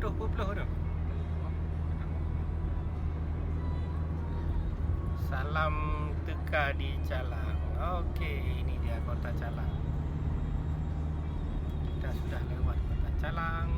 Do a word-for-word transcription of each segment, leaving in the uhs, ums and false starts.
Dua puluh tu. Salam teuka di Calang. Oke, ini dia kota Calang. Kita sudah lewat kota Calang.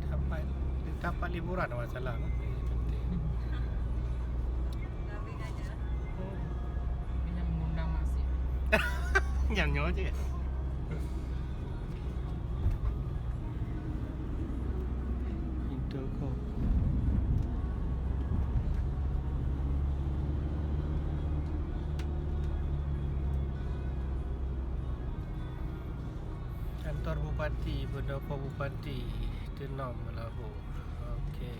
Dapat, dapat liburan awak Calang. Tapi nyang mengundang masih. Nyang nyoe je. Itu kok. Kantor Bupati, Pendopo Bupati, Tenom, Meulaboh. Oke.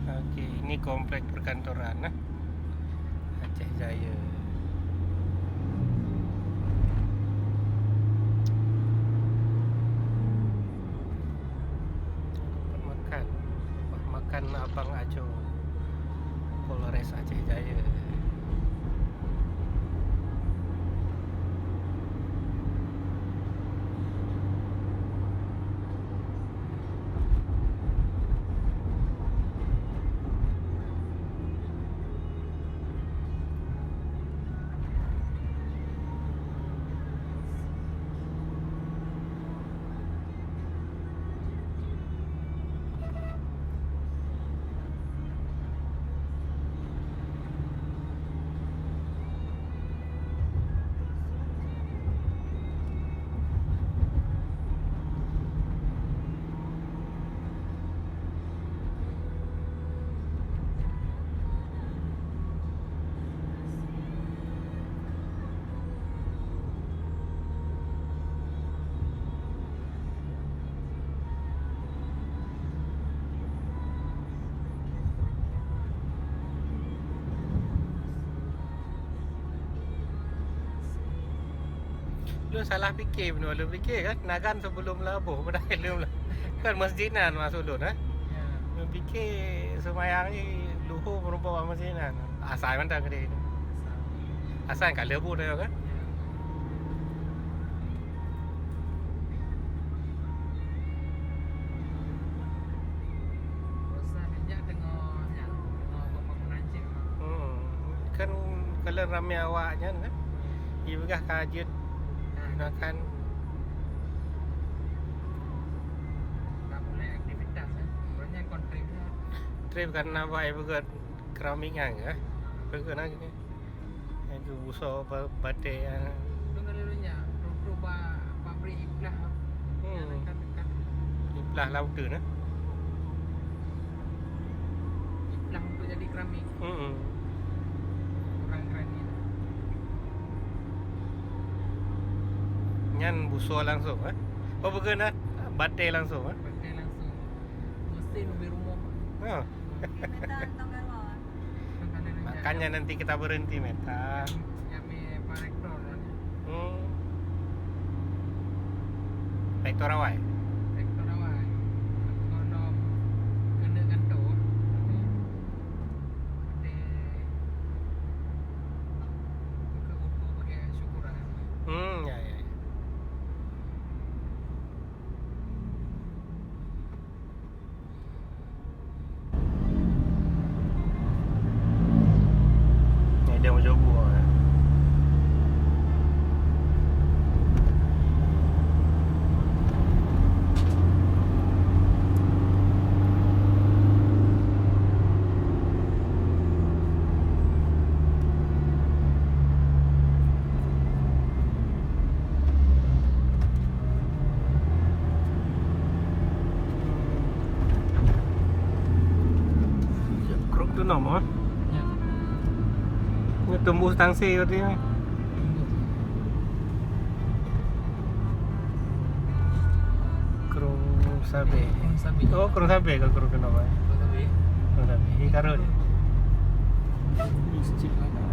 Oke, ini komplek perkantoran, eh, Aceh Jaya. Tempat makan, rumah makan Abang Ajo, Polres Aceh Jaya. Lôn salah pike bunoe, lôn pike kan Nagan sebelum Meulaboh, padahai lôn lah. Kan masjid nan masuk lôn, eh? Ya. Lôn pike seumayang ni luho meurumpok bak masjid nan. Asai mantong keudeh. Asai. Asai ka leubu dah kan? Ya. Proses bijak teungoh nyan, teungoh pembangunan cit memang. Hmm. Kan kalau ramé awak nyan kan, ipeugah ka jeuet gunakan. Ka mulai aktivitas, eh. Sebenarnya kon trip nyan. Trip karena awak ipeugah keramik nyan ke? Ipeugah nyan ke? Itu buso ba-, batik, ah. Tu kalau nyan, tu, tu ba-, pabrik iplah. Hmm. Yang dekat-dekat. Iplah laut tu, nah. Iplah untuk jadi keramik. Hmm. Kurang keramik. Nyan buso langsung, eh? Oh, bukan, ah. Batik langsung, eh? Batik langsung. Mesin ubé rumoh. Ha. Oke, Meta, hantom ka ruang. Makanya nanti kita berhenti, Meta. Kami Pak Rektor, Wan. Hmm. Rektor awai? Rektor awai. Rektor dom keuneuk kantor. Tapi, tapi, buka utu bagi syukuran. Hmm, ya, ya, ya. Ni dia mencoba, eh. Tembus tangsi berarti, eh? Krueng Sabé. Krueng Sabé. Oh, Krueng Sabé ke Krueng Keunoe, eh? Krueng Sabé. Krueng Sabé. Hi, ka rhot. Masjid Lada.